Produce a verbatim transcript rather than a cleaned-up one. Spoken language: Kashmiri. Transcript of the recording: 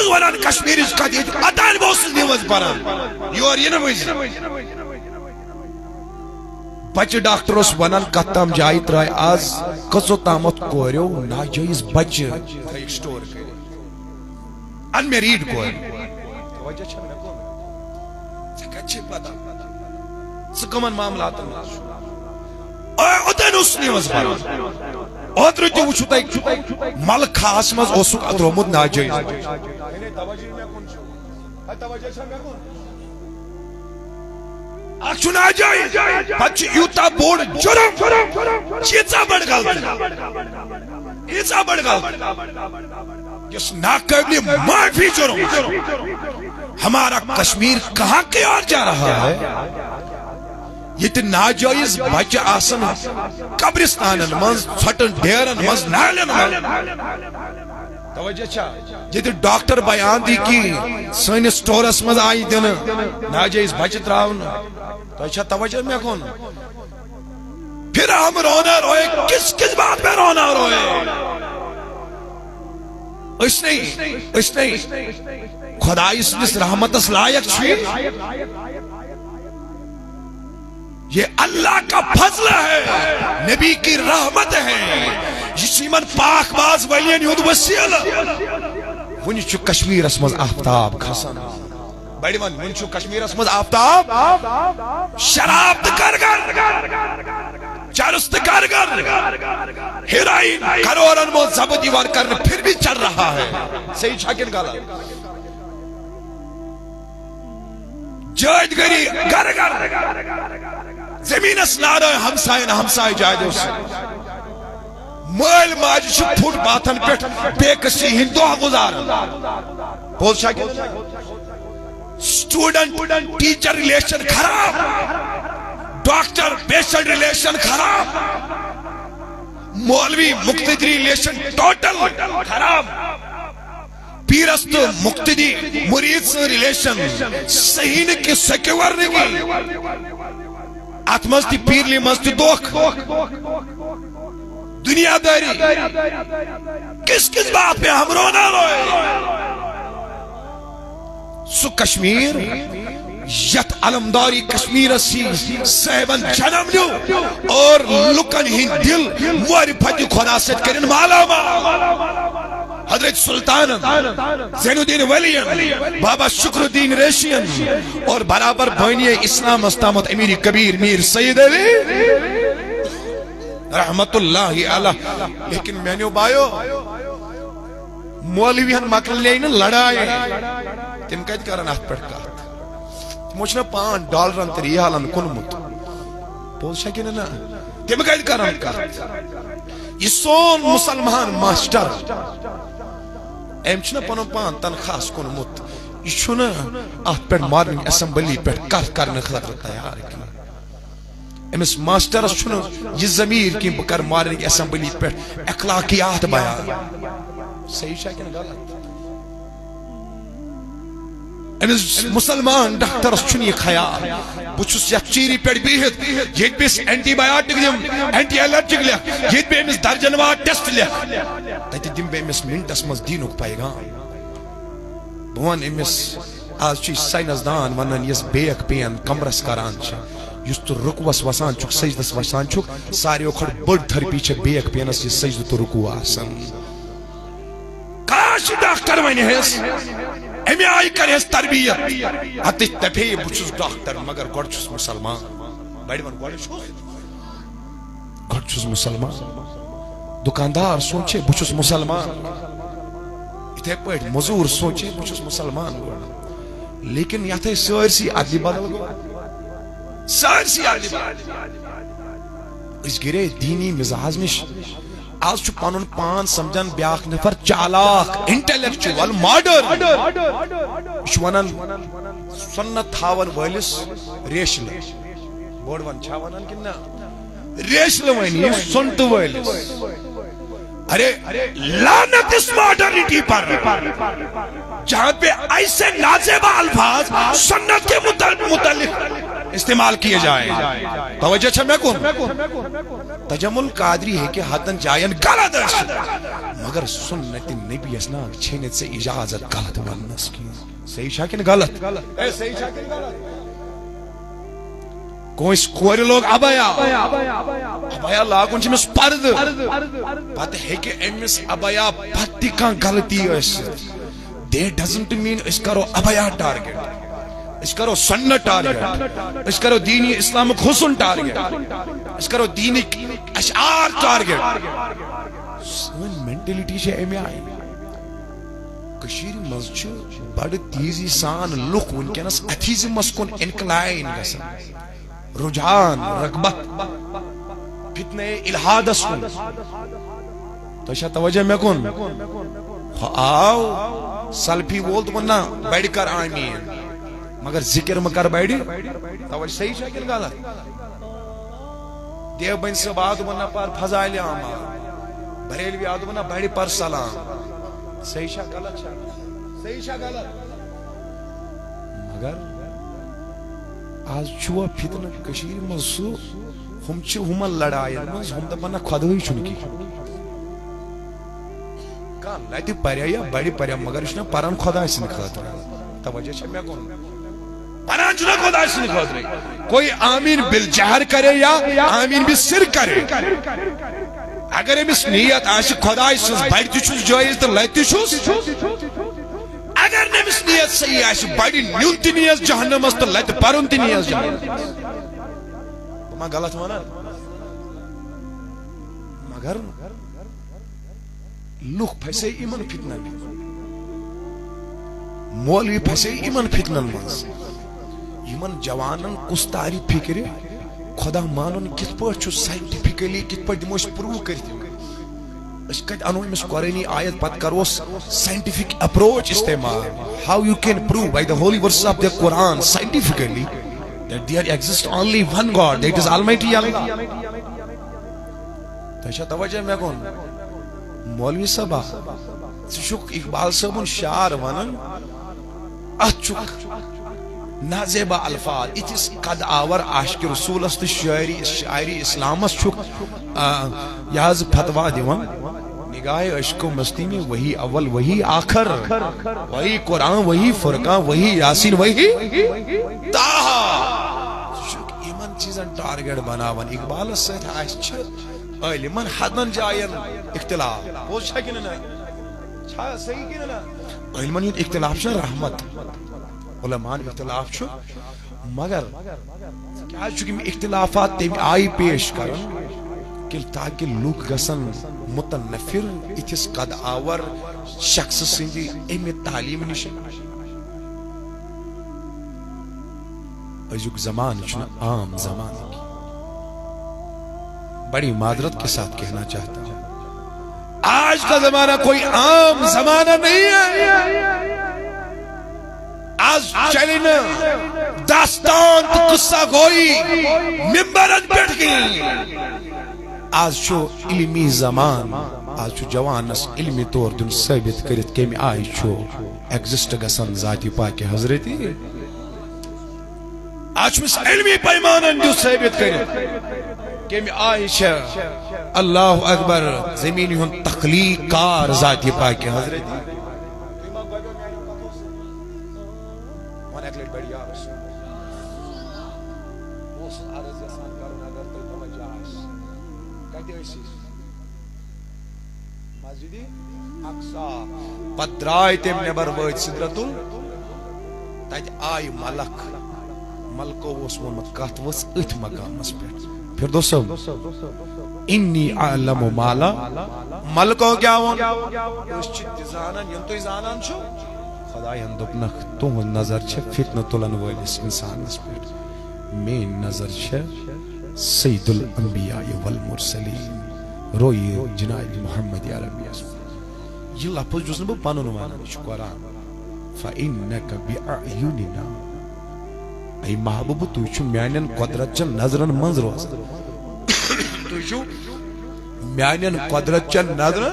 ونان کشمیرٕچ کتھ، ییٚتہِ اوتانۍ بہٕ اوسُس نِوٕز پران، یور یِنہٕ وِزِ۔ بچہٕ ڈاکٹر اوس ونان، کتھ تام جایہِ ترٛایہِ آز کٔژو تامتھ کوریو ناجٲیز بچہٕ تھٲیِکھ سٹور کٔرِتھ۔ انمیریڈ کورِ۔ توجہ چھا مےٚ کُن؟ ژےٚ کتہِ چھے پتہ؟ ژٕ کمن معاملاتن منٛز چھُکھ؟ اے، اوتانۍ اوس نِوٕز پران۔ اوترٕ تہِ وٕچھِو تۄہہِ، ملہٕ کھاہس منٛز اوسُکھ اتھ ترٛوومُت ناجٲیز۔ اکھ چھُ ناجٲیز، پتہٕ چھُ یوٗتاہ بوٚڑ جُرم، ییٖژاہ بٔڑ غلطی، ییٖژاہ بٔڑ غلطی، یُس ناقٲبلِ معٲفی جُرم۔ ہمارا کشمیر کہاں کی اور جا رہا ہے؟ ییٚتہِ ناجٲیز بچہٕ آسن قبرستانن منٛز، ژھۄٹن ڈیرن منٛز، نالٮ۪ن منٛز۔ توجہ چھا؟ ییٚتہِ ڈاکٹر بیان دی کہ سٲنِس سٹورس منٛز آیہِ دِنہٕ ناجٲیز بچہٕ ترٛاونہٕ۔ تۄہہِ چھا توجہ مےٚ کُن؟ پھر ہم رونا روئے، کس کس بات پہ رونا روئے؟ أسۍ نے، أسۍ نے خدایہِ سٕنٛدِس رحمتس لایق چھِ۔ یہ اللہ کا فضل ہے، نبی کی رحمت ہے، یہ چھُ یِمن پاک باز ولین ہُنٛد وسیلہٕ۔ وُنہِ چھُ کشمیرس منٛز آفتاب کھسان۔ بڑِ ون، وُنہِ چھُ کشمیرس منٛز آفتاب۔ شراب تہٕ گرگر، چرس تہٕ گرگر، ہیروئن کرورن منٛز ضبط یِوان کرنہٕ، پھر بھی چل رہا ہے۔ صحیح چھا کِنہٕ غلط؟ جٲدۍ گٔری گرٕ گرٕ۔ زٔمیٖنس نارٲے ہمساین، ہمسایہِ جادیو سۭتۍ۔ مٲلۍ ماجہِ چھِ فُٹ پاتھن پٮ۪ٹھ بے کسی ہٕنٛدۍ دۄہ گُزاران۔ پوٚز چھا کِنہٕ؟ سٹوڈنٹ ٹیچر ریلیشن خراب، ڈاکٹر پیشنٹ ریلیشن خراب، مولوی مقتدی ریلیشن ٹوٹل خراب۔ پیرس تہٕ مقتدی مرید سٕنٛز ریلیشن صحیح نہٕ کینٛہہ، سیکیور نہٕ کینٛہہ۔ اتھ منٛز تہِ پیرلی منٛز تہِ دھوکہٕ۔ دنیا داری۔ کس کس بات پہ ہم رونا روئے؟ سُہ کشمیر یتھ علمداری کشمیرس ہی صاحبن جنم نیو اور لُکن ہٕنٛدۍ دل معرفت خدا سۭتۍ کٔرِن مالا مال۔ حضرت سلطانن، زین الدین ولین، بابا شکر الدین ریشین اور برابر بانی اسلام استامت امیر کبیر میر سید علی رحمت اللہ علیہ۔ لیکن میانیو بایو، مولوی ہن مکلے نہٕ لڑایہِ، تِم کتہِ کرن اتھ پٮ۪ٹھ کتھ؟ تِمو چھُنہ پان ڈالرن تہٕ ریالن کُنمُت۔ پوٚز چھا کِنہٕ نہ؟ تِم کتہِ کرن کتھ؟ یہِ سون مسلمان ماسٹر، أمۍ چھُنہ پنُن پان تنخواہس کُنمُت، یہِ چھُنہٕ اتھ پٮ۪ٹھ مارننگ اسمبلی پٮ۪ٹھ کتھ کرنہٕ خٲطرٕ تیار کینٛہہ۔ أمِس ماسٹرس چھُنہٕ یہِ ضمیٖر کینٛہہ، بہٕ کرٕ مارننگ اسمبلی پٮ۪ٹھ اخلاقیات بیان۔ صحیح چھا کِنہٕ غلط؟ أمِس مسلمان ڈاکٹرس چھُنہٕ یہِ خیال، بہٕ چھُس یتھ چیٖرِ پٮ۪ٹھ بِہِتھ، ییٚتہِ بہٕ أمِس اینٹی بایاٹک دِمہٕ، اینٹی الرجک لیکھ، ییٚتہِ بہٕ أمِس درجن وار ٹیسٹ لیکھ، تتہِ دِمہٕ بہٕ أمِس منٹس منٛز دیٖنُک پیغام۔ بہٕ ونہٕ أمِس، آز چھُ ساینس دان ونان، یۄس بیک پین کمرس کران چھِ، یُس تہٕ رکوعس وسان چھُکھ، سجدس وسان چھُکھ، ساروٕے کھۄتہٕ بٔڑ تھرپی چھےٚ بیک پینس یہِ سجدٕ تہٕ رکوع آسان۔ کاش ڈاکٹر ونہِ ہس، امہِ آیہِ کرِ ہس تربیت۔ اتھ دپہِ ہے، بہٕ چھُس ڈاکٹر، مگر گۄڈٕ چھُس مسلمان۔ بڑِ ون، گۄڈٕ چھُس، گۄڈٕ چھُس مسلمان۔ دکاندار سونچے، بہٕ چھُس مسلمان۔ یِتھے پٲٹھۍ مزوٗر سونچے، بہٕ چھُس مسلمان گۄڈٕ۔ لیکن یتھ أسۍ سٲرسٕے ادلہِ بدل گوٚو۔ سٲرسٕے ادلہِ بدل۔ أسۍ گِرے دیٖنی مزاج نِش۔ آز چھُ پنُن پان سمجھان بیاکھ نفر چالاک، انٹلیکچوئل، ماڈرن۔ یہِ چھُ ونان سنت تھاون وٲلِس ریشلہٕ۔ بوٚڑ ون چھا ونان کِنہٕ نہ؟ ریشلہٕ ونہِ سنت وٲلِس۔ ارے، لعنت اس ماڈرنٹی پر، جہاں پہ ایسے نازیبا الفاظ سنت کے متعلق، متعلق استعمال کیے جائیں۔ توجہ چھا مےٚ کُن؟ تجمل قادری ہیٚکہِ ہتن جاین غلط ٲسِتھ، مگر سنت نبی یس نا چھے نہٕ ژےٚ اجازت غلط وننس کینٛہہ۔ صحیح چھا کِنہٕ غلط؟ اے، صحیح چھا کِنہٕ غلط؟ کٲنٛسہِ کورِ لوگ ابیا، ابیا لاگُن چھُ أمِس پردٕ، پتہٕ ہیٚکہِ أمِس ابیا پتہٕ تہِ کانٛہہ غلطی ٲسِتھ۔ That doesn't mean أسۍ کرو ابیا target، أسۍ کرو سنت target، أسۍ کرو دینی اسلامُک حسن target، أسۍ کرو دینٕکۍ اشعار target۔ سٲنۍ mentality چھِ اَمہِ آیہِ۔ کٔشیٖرِ منٛز چھِ بڑٕ تیزی سان لُکھ وٕنکیٚنس atheismس کُن incline گژھان، رجحان، رغبت، فتنہ الحادس کُن۔ تۄہہِ چھا توجہ مےٚ کُن؟ ہُہ آو سلفی وول، دوٚپُن، "نہ، بڑِ کر آمیٖن، مگر ذکر مہ کر بڑِ۔" توجہ صحیح چھا کِنہٕ غلط؟ دیوبند صٲب آو، دوٚپُن، "نہ، پر فضائل اعمال۔" بریلوی آو، دوٚپُن، "نہ، بڑِ پر سلام۔" صحیح چھا غلط چھا؟ صحیح چھا غلط؟ مگر آز چھُ وۄنۍ فتنہٕ کٔشیٖرِ منٛز سُہ، ہُم چھِ ہُمن لڑاین منٛز، ہُم دپان، "نہ، خۄدہٕے چھُنہٕ کِہیٖنۍ۔" کانٛہہ لتہِ پریا یا بڑِ پریا، مگر یہِ چھُنہ پران خۄداے سٕنٛدِ خٲطرٕ۔ توجہ چھا مےٚ کُن؟ پران چھُنہ خۄداے سٕنٛدِ خٲطرٕ۔ کوئی آمین بالجہر کرے یا آمین بالسر کرے، اگر أمِس نیت آسہِ خۄداے سٕنٛز، بڑِ تہِ چھُس جٲیز تہٕ لتہِ تہِ چھُس۔ اگر نہٕ أمِس نیت صحیح آسہِ، بڑِ نیُن تہِ نیس جہنمس تہٕ لتہِ پرُن تہِ نیس جہنمس۔ بہٕ ما غلط ونان؟ مگر لُکھ پھسے یِمن فتنن منٛز۔ مولوی پھسے یِمن فتنن منٛز۔ یِمن جوانن کُس تارِ فکرِ خۄدا مانُن کِتھ پٲٹھۍ چھُ scientifically، کِتھ پٲٹھۍ دِمو أسۍ prove کٔرِتھ یِمن؟ أسۍ کتہِ انو أمِس قرآنی آیت، پتہٕ کروس scientific approach استعمال؟ How you can prove by the holy verses of the Quran scientifically that there exists only one God, that is Almighty Allah? تۄہہِ چھا توجہ مےٚ کُن؟ مولوی صٲبا، ژٕ چھُکھ اقبال صٲبُن شعر ونان، اتھ چھُکھ نازیبا الفاظ، یِتھِس قد آور عاشق رسولس تہٕ شاعری، شاعری اسلامس چھُکھ، آ، یہِ حظ فتوا دِوان۔ نگاہ عشق و مستی میں وہی اول وہی آخر، وہی قرآن وہی فرقان وہی یاسین وہی طٰہٰ۔ ژٕ چھُکھ یِمن چیٖزن target بناوان۔ اقبالس سۭتۍ آسہِ چھِ عٲلمن حدن جاین اختلاف۔ پوٚز چھا کِنہٕ نہ؟ چھا صحیح کِنہٕ نہ؟ عٲلمن ہُنٛد اختلاف چھُ رحمت، علماہن اختلاف چھُ، مگر کیٛازِ چھُکھ یِم اختلافات تَمہِ آیہِ پیش کران کہِ تاکہِ لُکھ گژھن متنفر یِتھِس قد آور شخص سٕنٛدِ اَمہِ تعلیٖم نِش؟ أزیُک زمانہٕ چھُنہٕ عام زمانہٕ کینٛہہ۔ بڑی معذرت کے ساتھ کہنا چاہتا ہوں، آج کا زمانہ کوئی عام زمانہ نہیں ہے۔ آز چلہِ نہٕ داستان تہٕ قصہ گوئی ممبرن پٮ۪ٹھ کِہیٖنۍ۔ آز چھُ علمی زمان، آز چھُ جوانس علمی طور دیُن ثٲبت کٔرِتھ کمہِ آیہِ چھُ exist گژھان ذاتِ پاکِ حضرتی۔ آز چھُ أمِس علمی پیمانن دیُن ثٲبت کٔرِتھ کمہِ آیہِ چھےٚ اللہ اکبر زمین ہُنٛد تخلیق کار ذاتِ پاکِ حضرتی۔ وَن اَکہِ لَٹہِ بَڑِ یا رسول۔ بہٕ اوسُس عرض یَژھان کَرُن، اگر تۄہہِ توجہ آسہِ۔ کَتہِ ٲسۍ أسۍ؟ مسجدِ اقصی۔ پَتہٕ درٛاے تٔمۍ نٮ۪بر، وٲتۍ سدرتُل، تَتہِ آیہِ ملک۔ ملکو اوس ووٚنمُت، کَتھ ؤژھ أتھۍ مقامَس پٮ۪ٹھ۔ فردوس صٲب، انی اعلم ما لا۔ ملکو کیٛاہ ووٚن؟ أسۍ چھِ تہِ زانان، یِم تُہۍ زانان چھِو۔ خۄدایَن دوٚپنَکھ، تُہٕنٛز نظر چھےٚ فتنہٕ تُلن وٲلِس اِنسانَس پٮ۪ٹھ۔ میٛٲنۍ نظر چھےٚ سید الانبیاء والمرسلین، رویِ جناب محمد عربیَس پٮ۪ٹھ۔ یہِ لفظ چھُس نہٕ بہٕ پَنُن وَنان، یہِ چھُ قرآن۔ فإنک بأعیننا۔ اے محبوب، تُہۍ چھِو میٛانٮ۪ن قۄدرت چٮ۪ن نظرن منٛز روزان۔ تُہۍ چھِو میٛانٮ۪ن قۄدرت چٮ۪ن نظرن